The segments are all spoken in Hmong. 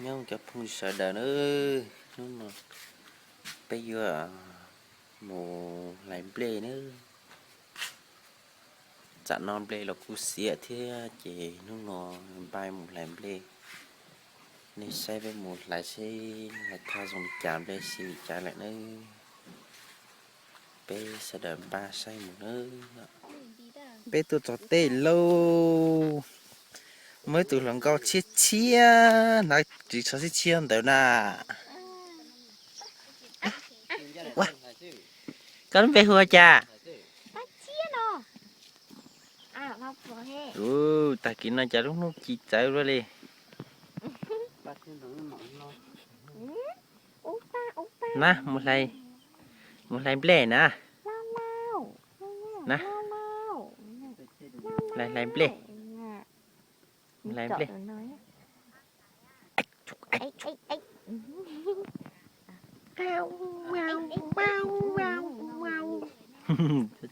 Nyob cov phooj ywg sawv daws na, hnub no peb yuav mus hlais nplej na. Tsam no nplej los kuj xiam thiab ces hnub no npaj mus hlais nplej. Nej saib peb mus hlais seb hlais tau zoo li cas nplej xyoo li cas lawm na. Peb sawv daws npaj saib mus na. Peb tuaj txog teb lauj. Muaj ib tug hluas nkauj tshiab tshiab hnav ris tsho tshiab tshiab ntawd na. Koj lub npe hu ua cas? Ua, tag kis no cas lub hnub ci txawv luaj li. Na, mus hlais, mus hlais nplej na. Na, hlais, hlais nplej. Hlais nplej.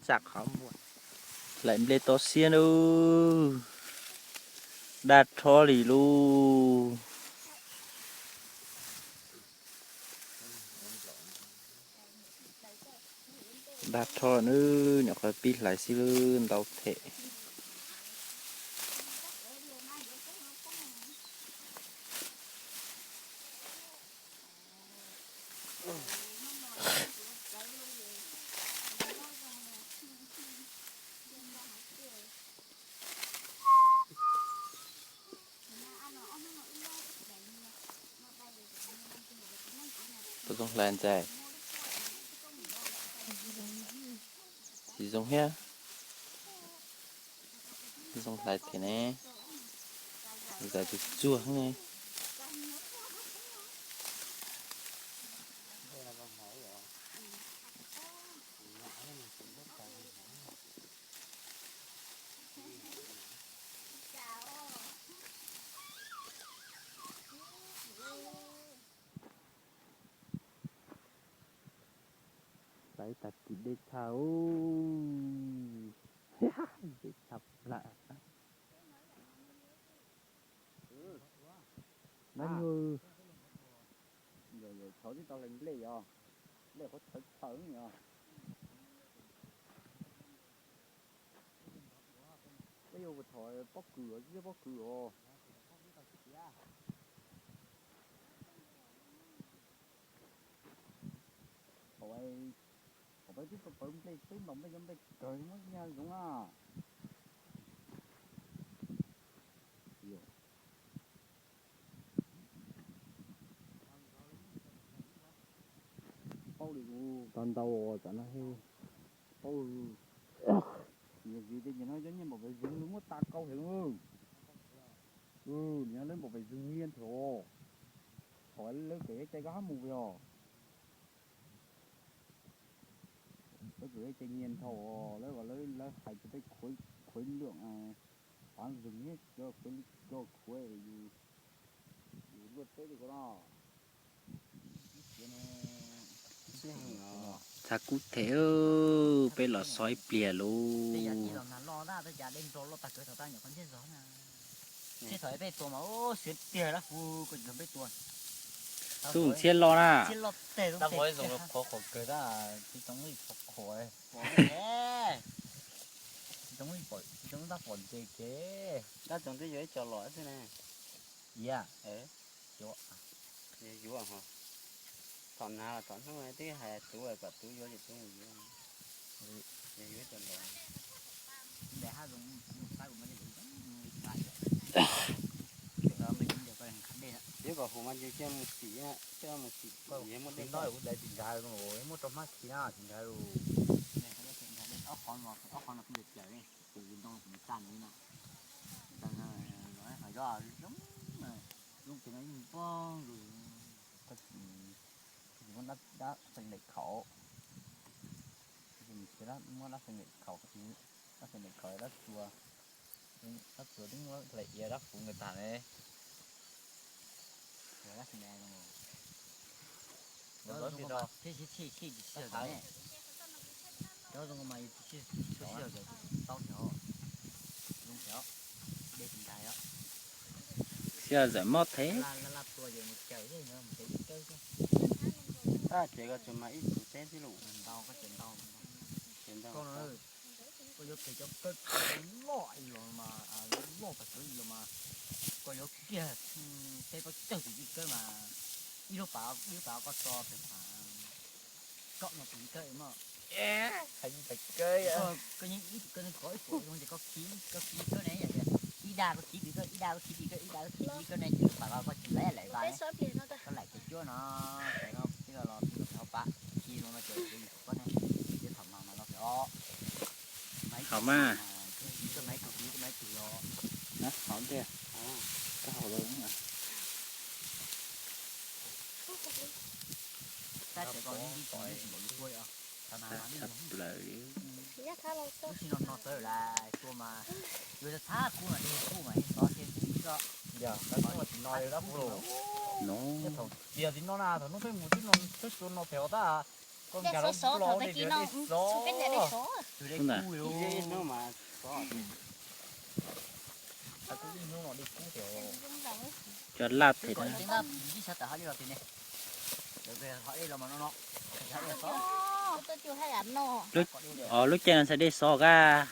Txaj qhov muag. Hlais nplej tau siab lauj. Daj rho li lauj. Daj rho nawb, nyuam qhuav pib hlais xwb ntau them. Puas zoo hlais ntxhais? Tsis zoo thiab. Zoo hlais thiab ne. Ntxhais tus tsuag ne. Hlais tag kis dej tshaj, dej tshaj plaws. Nab nyuj, thov tsis tau hlais nplej os, nplej qhuav txhawv txhawv os. Peb yuav mus thov pob kws os, tsis yog pob kws os. Thaum peb twb pawv nplej, peb ntaus nplej cov nplej kawg muab nyag zoov na. Paub li, tau ntau tsam no paub. Nyias vim tej nyias no cov nyiaj npaum pes zoov lawv muab tas kau heev. Nim no lawv npaum pes zoov nyiaj nthwv os. Thaum lawv kom cai koj hab mus os. Lawv kom cai nyiaj nthwv os, lawv kom lawv hais rau peb khuv lwm tav zoov thiab cov khuv, cov khuv yus, yus luaj teb li ko no. Txhaj kub them, peb los so ib pliag lauj. Tub ntxhiab los na. Tsis tsoom li pom qhuav, tsis tsoom li pom, tsis tsoom li tab pom ntes kev. Tab tsoom twb yuav ib co los xwb ne. Yam, yuav, yuav ho. Thaum nag los thaum hnub twb hais tus kom tus yuav ces tus yuav. Yog yuav ib co los. Yuav kom hu mas yus cia mus xim, cia mus xim, yog muaj dej no kuv dai tsis nkag, muab rau hmab khi na tsis nkag. Ob qhov no kuv ntawm cawm, kuv ntoo kuv tsa nws no. Tsa no los hais zoj zoo, zoo ces no yeej poob zus. Koj tsis muab dab xeem daim khaum, koj tsis muab dab xeem daim khaum, dab xeem daim khaum dab tsuas, dab tsuas twb muab hlais iav dab fuv nkawd tag ne. Cov zoo mas yus tsis tau thiab, zoo thiab, dej tsis nkag thiab. Yog zawm mob thev. Ces koj tsuas mas ib tug teb xwb lauj. Koj yuav kiag cov kawb loj los mas, loj tas kawg los mas, koj yuav kiag teb pob cawg tus yij kawb mas, ib lub pas, ib lub pas koj tso pem pam, koj no tus yij kawb mas, koj yeej ib tug kawb kov ib puas zoo ces koj khi, koj khi kawb ne, ib dag koj khi pem kawb, ib dag koj khi pem kawb, ib dag koj khi pem kawb ne ces lub pas koj tsis laim laim vas, koj laim kiag cuab no, ces no tij los los pem hauv pas, khi zoo no ces yus kom koj ne, ces tham mas mas los pem os. Haus mas. Koj mas ib tug, koj mas ib tug los. Haus tiag. Koj haus los. Tshaj plaws li. Lub sij no no txawv lawm tua mas, yus txhab kub mas dej kub mas xov thiab xwb koj. Yog, koj tsis no li lab kub los. No. Thaum tias tsis no na, thaum hnub peb mus twb no, peb tua no pem hauv tab. Koj nkag los xov thaum tag kis no, tus dej kub li. Cov laj them na. Lub, o, lub caij no txhais dej xov kab.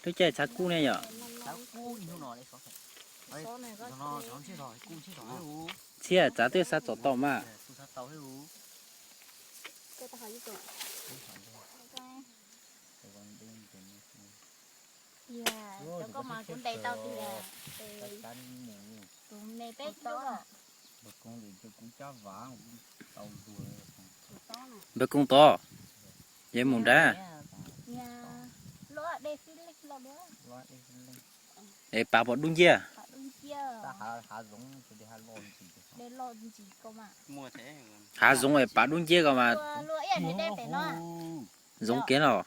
Lub caij txhab kub ne yom. Txhiaj txav twb xav txom tau mas. Cov koj mas kuv ntes tau tiag. Tus me peb tub. Npawg Koos tod, yog mus nrad. Es pav pom dub nciab. Hav zoov es pav dub nciab ko mas. Zoov kiag los.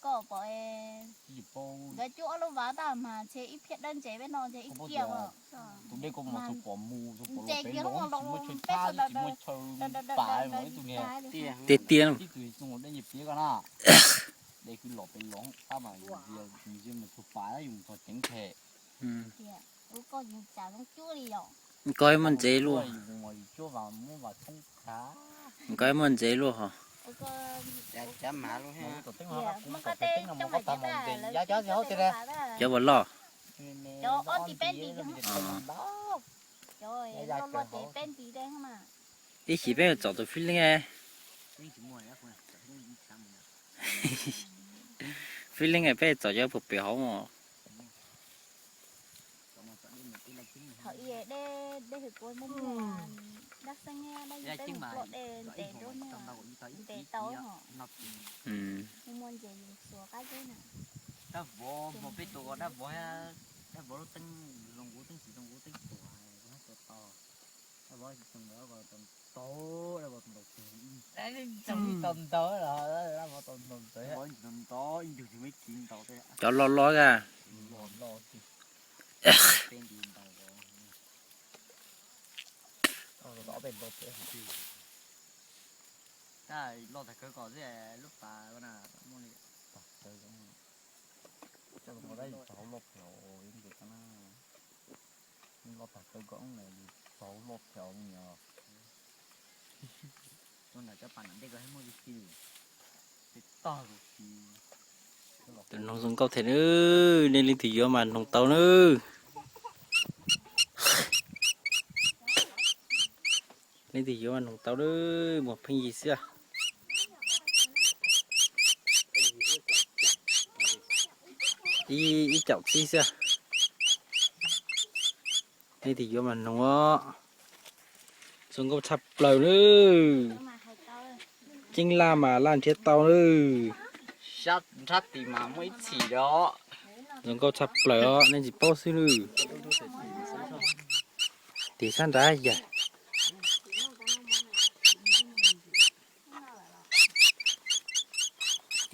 Koj pom nkawd cuab ob lub vab tab mas ntshe ib phiab dawb ntsev peb no ntshe ib kiag os. Tus dej ko mas txhua pom mus txhua pom los pem los tsis muaj chaw thab tsis muaj chaw pas ib tug niag. Tiag tiag. Ib tug tus dej nyiaj piav ko na, dej kwv los pem los tab mas yus ntsia mus txhua pas yus mus txog ceev them. Koj muaj ntsev luaj. Koj muaj ntsev luaj hos. Cov vas loj. Ib chim peb txom tus fib leej. Fib leej peb txom cov puag pem hauv os. Dab xeeb dab yus peb mus ploj dej ntes rau ntes tau. Dab vov, hmo peb tua ko dab vov, dab vov lub teeb zoo nkuv teeb tsis zoo nkuv teeb tuam, tua tau. Dab vov tsis zoo nkuv ko tau ntau, dab vov tau ntau, tau ntau los dab vov tau ntau ntau, ib ntug tsis muaj ib kiv ntau. Cov loj loj a. Loj tag kawg ko xwb lub pas na. Muaj li tag kawg ko, coj los mus dab tsis tau hauv loj pem hauv ib ntes ko na. Loj tag kawg ko na, yus tau hauv loj pem hauv li os. Tus nram cov pas nram ntej ko muaj li xi lus, pem tog lus xi. Tus noog zoo nkauj thiab nawb, nej leej twg yuav mas noog tau nawb. Leej twg yuav mas noog tau nawb, muag pheej yig xwb. Ib, ib caum txib xwb. Leej twg yuav mas noog os. Zoo nkauj tshaj plaws nawb. Ceeb laj mas laj nrhiav tau nawb. Sab nrhab tis mas muaj ib txhis os. Zoo nkauj tshaj plaws os, nej tsis paub xwb nawb. Tis sab nrad yag.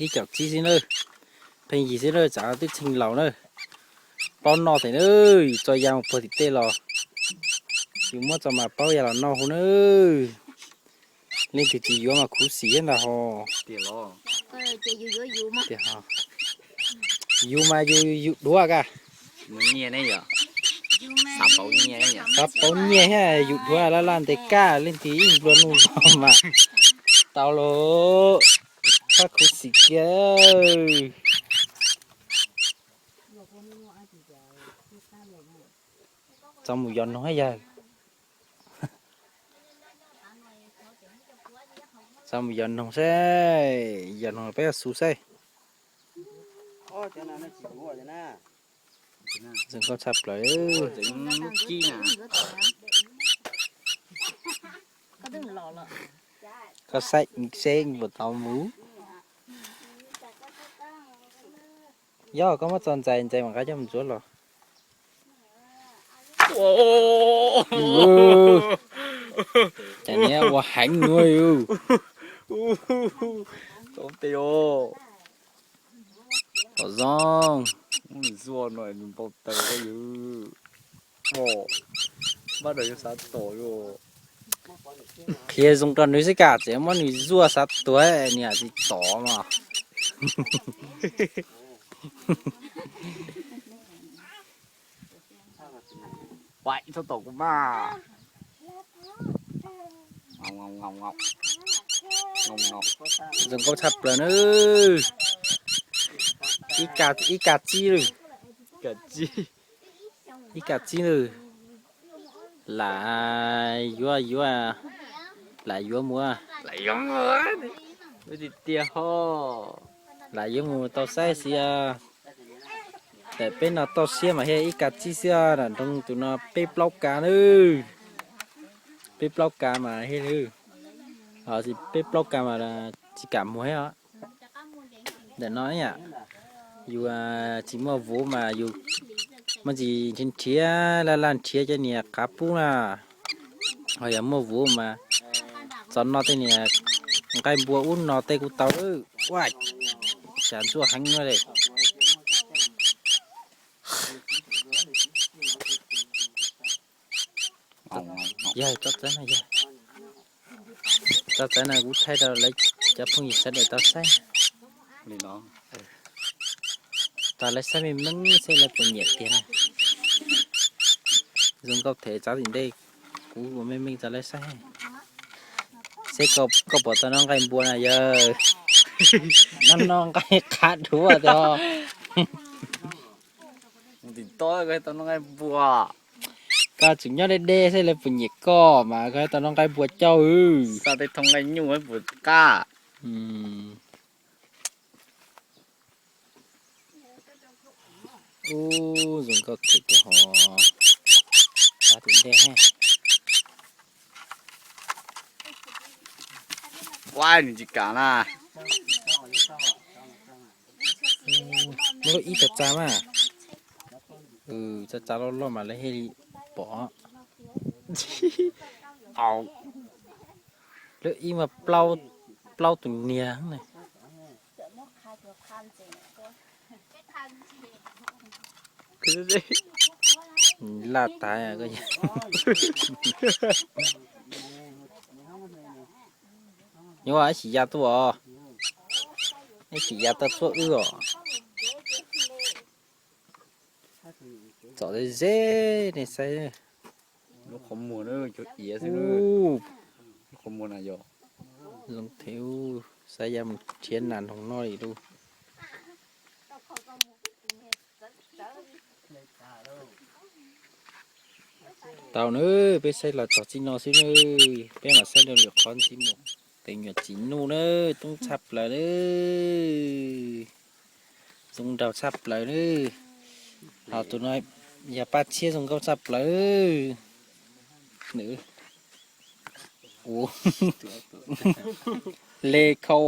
Ib caum txib xwb nawb. Pheej yig xwb nawb, tsam twb txheej laus nawb. Paub noj thiab nawb, yus tso ya mus puag tim tej los yus muab tso mas paub ya los noj hu nawb. Leej twg tsis yuav mas khuv xim thiab ntag hos. Tias ho, yus mas yus yus dhuav ka. Xav pauv nyiaj thiab yus dhuav laj laj ntes kaj leej twg ib nplua nuj zog mas tau lauj. Faj khuv xim kiag. Txog mus yos noog yawg. Txog mus yos noog seb, yos noog peb yuav xu seb. Zoo nkauj tshaj plaws. Koj saib seb puas tau mus. Yog koj muab txo ntxais ntxais mam nqa coj mus ntxuav los. Ces niag ua heev nuav. Tom zoo. Npau taws, npau taws. Qhia zoo rau nws xwb, kam tseem muab nws zuaj xav tuag, nws tsis tom mas. Txhob tom kuv mas. Zoo nkauj tshaj plaws nawb. Ib ka txib lawm. Ib ka txib lawm. Lam yuav yuav, lam yuav mus, lam yuav mus, tiag tiag ho. Lam yuav mus tau saib xwb. Tam peb no toj siab mas thiaj ib ka txib xwb, nram nroog tus no peb plaub ka nawb. Peb plaub ka mas thiaj li, ho tsis peb plaub ka mas tsis kam mus thiab os. Ntawm no yom, yus tsis muaj vuv mas yus muaj tsis nrhiav, nrhiav laj laj nrhiav cov niag qav pub na. Ho yog muaj vuv mas txog no tej niag nqaij npua ub no tej kuj tau. Ua cas ntsuaj heev no li. Yog tsob txawv no, yog tsob txawv no kuv thaij rau lawv cov phooj ywg sawv daws tau saib. Tso lawv saib meej meej seb lawv puas nyiam tiag na. Zoo nkauj them txav tim ntej, kuv ua meej meej tso lawv saib. Seb koj puas tau noj nqaij npua na yawg. Noj noj nqaij qab dhuav tiag. Tim toj koj tau noj nqaij npua. Koj tseem nyob deb deb seb lawv puas nyiam koj mas koj tau noj nqaij npua coj. Xa tej thoob nqaij nyuj puas qab. Ub, zoo nkauj them tiag ho. Txav tim ntej. Ua nws tsis kam na. Muab lub ib tsa tsa mas. Tsa tsa loj loj mas lawv thiaj li pom. Lub ib mas plaub tus niag ne. Laj tas. Nyuaj ib chim ya tuaj os. Ib chim ya tuaj txhua wb os. Txom ze ze ne saib. Lub qhov muag na, cov iav xwb. Lub qhov muag na yog. Zoo thev, saib ya mus nrhiav nas noog noj li lauj. Tau nawb, peb saib los txog txij no xwb nawb, peb mam saib dua lwm qhov ntxiv mus. Tus nyuam txiv nuj nawb, toob tshaj plaws nawb. Zoo nraug tshaj plaws nawb. Ho tus no yog paj tshiab zoo nkauj tshaj plaws. Nws, ua, le khau.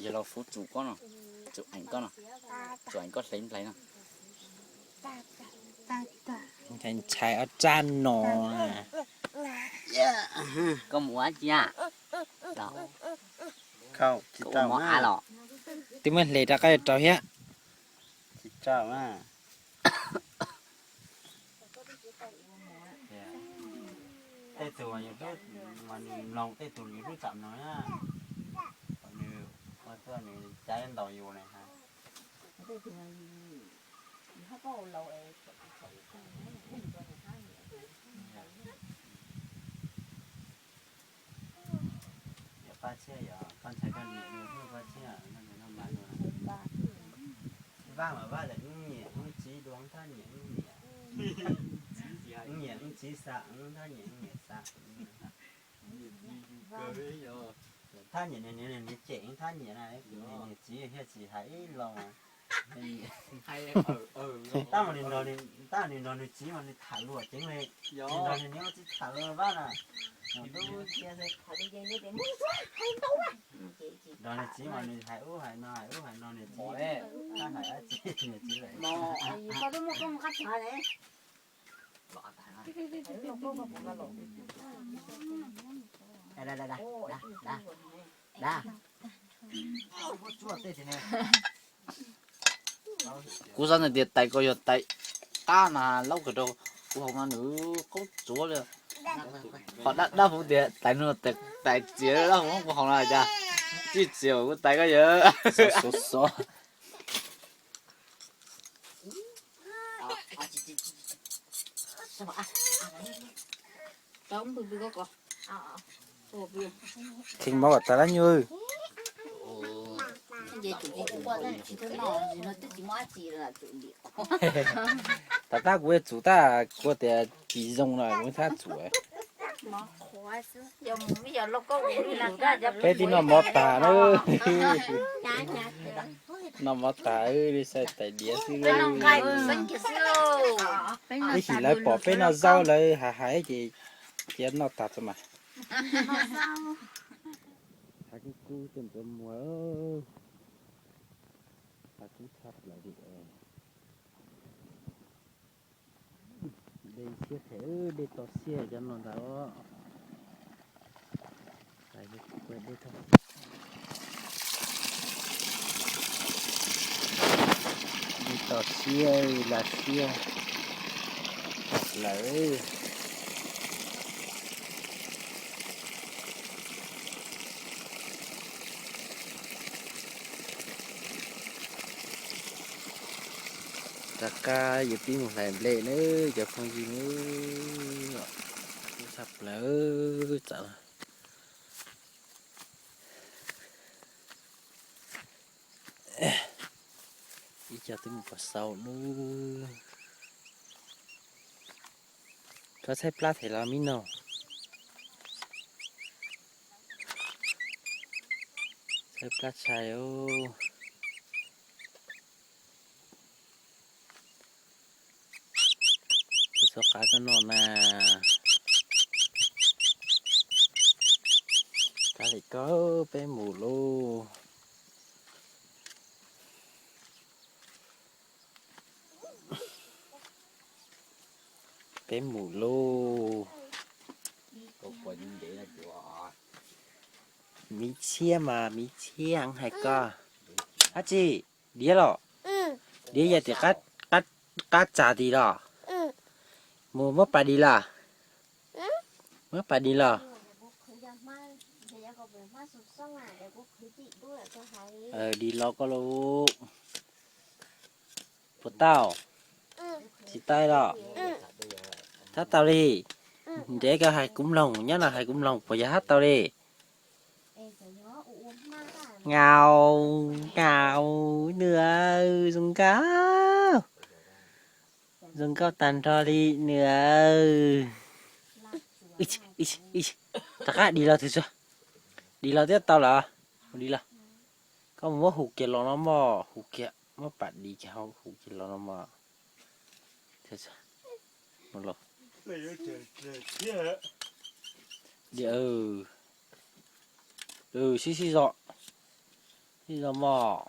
Yog los fuv tsum koj no, tsum eem koj no, tsum eem koj hle nplaig no. Ntshai ntshai ob tsab no. Koj mus ua dab tsi a? Koj ua mov a los? Twb muab hle rov qab rau thiab. Tej tus mas yus hlub mas nws mloog, tej tus yus hlub txam mloog na. Cas ntaus yus ne ha. Yog pab tshiab, yog koj ntshai koj niam nws hu pab tshiab no, nws no mas nws Vaj mas Vaj lawm, wb niam wb txiv dua, wb thab niam wb niam, wb niam wb txiv xa, wb thab niam wb niam xa. Thab niam nws niam cem wb thab niam na, niam txiv thiaj tsis hais ib lo. Tab mas nws nrog, tab nws nrog nws txiv mas nws tham luag ceev li, nws nrog nws niam txiv tham luag Vaj na. Nrog nws txiv mas nws hais ub hais no, hais ub hais no, nws txiv hais dab tsi nws txiv lawm. Kuv xav tias tais ko yog tais qab na, laub kawg rau kuv haus no nws qaub tsuav li. Ho dab dab huv tias tais no tais txiav dab huv kuv haus no cas tsis txiav kuv tais ko yog. Kheej mov kom tas lab nyuj. Tom qab kuv yuav tsum tag, kuv tias tsis zoo no kuv thab tsum. Peb twb noj mov tas na. Noj mov tas li, xav tais diav xwb. Ib chim lawv pom peb noj zaub lawv hais hais ces cia noj tas tso mas. Hav kub kub tej ntxuav muag, hav kub tshaj plaws li. Dej siab phem, dej to siab cov no ntag os. Dej to siab, lag siab lawm. Rov qab yuav pib mus hlais nplej nawb cov phooj ywg nawb. Kub tshaj plaws txawm. Ib co twb mus kom xaus nawb. Koj tshaib plab them los me noog. Tshaib plab tshais os. Kuv txhob qab koj noj na. Qab li koj, peb mus lauj. Peb mus lauj. Miv tshiab mas miv tshiab hais koj. Dab tsi? Diav los? Diav yog tim qab txag tim los? Mus muab pas dis los? Muab pas dis los? Dis los koj lauj. Puas tau? Tsis tau los? Thab tau li. Ntev koj hais kuv mloog, nyob no hais kuv mloog puas yog thab tau li? Ngau, ngau, nws, zoo nkauj. Zoo nkauj tag nrho li nws. Rov qab dis los twg tso. Dis los twb tau lawm. Dis los. Koj mus muab hu kiag los no mog, hu kiag, muab pas dis kiag hu kiag los no mog. Sib sib zog, sib zog mog.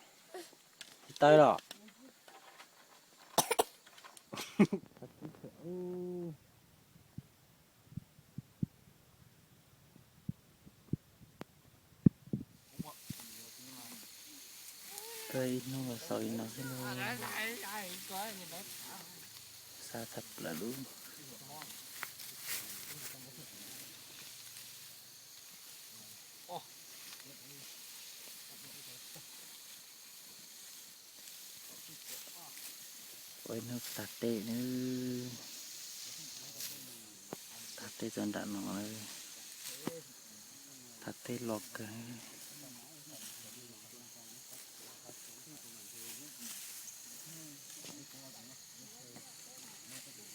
Tsis tau los. Koj ib hnub los xaus li no xwb lauj. Xa tshaj plaws lub. Hnub tag teb na, tag teb txog nram no, tag teb loj kawg.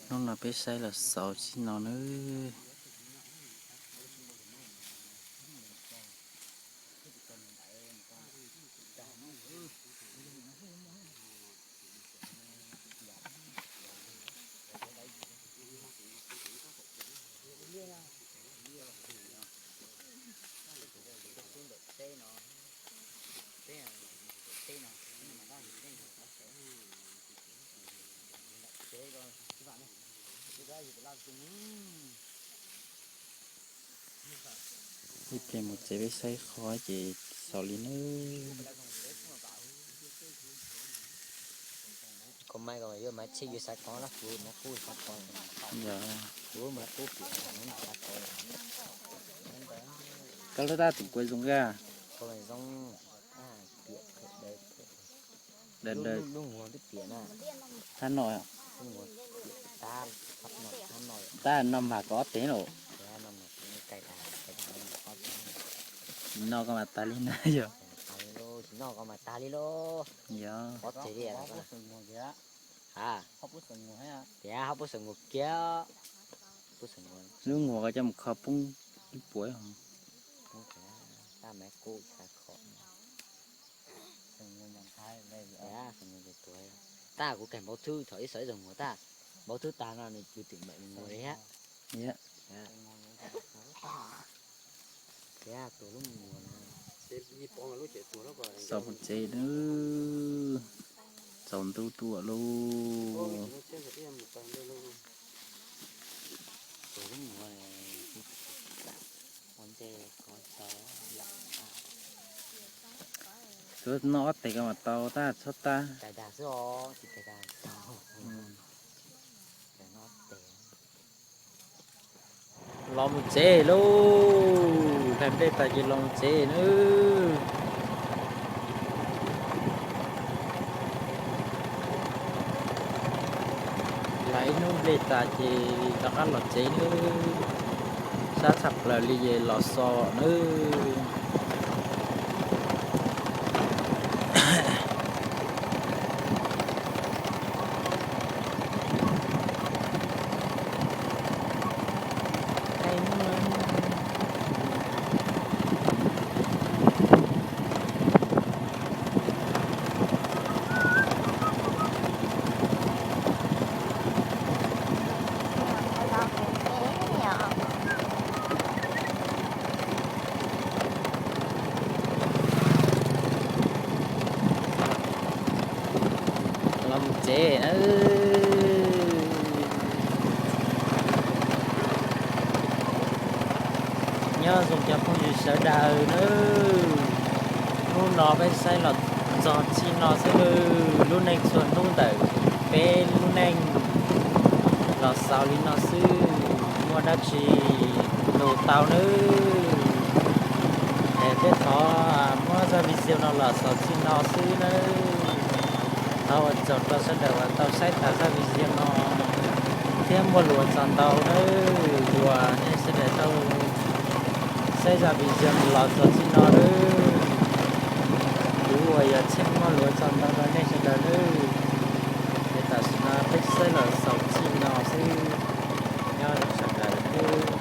Hnub no peb saib los xaus txij no nawb. Ib pliag mus tsev peb saib qhov ces xaus li nawb. Koj lub tab tus kua zoo ka? Daws daws. Thab no, tab no mas koj ob teg lauj. No koj mas tag li na yog. Yog. Tias ho pub xeem nus kiag. Lub nus koj coj mus kho poob ib puas. Tab kuv kawg npau thwb thaum ib xav ib zaug nus tab, npau thwb tag no nws cw tim mam nus li thiab. Xaus mus tsev nawb, tsaus ntuj tuaj lauj. Kuv noj ob teg koj mam tau tab, txhob tab. Los mus tsev lauj, hlais nplej tas ces los mus tsev nawb. Hlais ib hnub nplej tas ces rov qab los tsev nawb. Sab tshaj plaws li ces los xaus nawb. Los mus tsev nawb. Nyob zoo cov phooj ywg sawv daws nawb. Hnub no peb saib los txog txij no xwb nawb. Lub neej txhua hnub ntawm peb lub neej los xaus li no xwb. Muaj dab tsi nug tau nawb. Es peb thov muab zaj video no los xaus txij no xwb nawb. Thov ua tsaug rau sawv daws uas tau saib tas zaj video no thiab muaj lus ua tsaug ntau nawb. Uas nej sawv daws tau saib zaj video no los txog txij no nawb. Kuv uas yog Tsheej muaj lus ua tsaug ntau rau nej sawv daws nawb. Es tam sim no peb saib los xaus txij no xwb. Nyob zoo sawv daws nawb.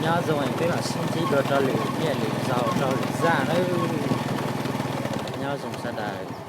Nyob zoo es peb mam sib ntsib dua rau lwm niaj lwm zaus rau lwm zaj nawb. Nyob zoo sawv daws.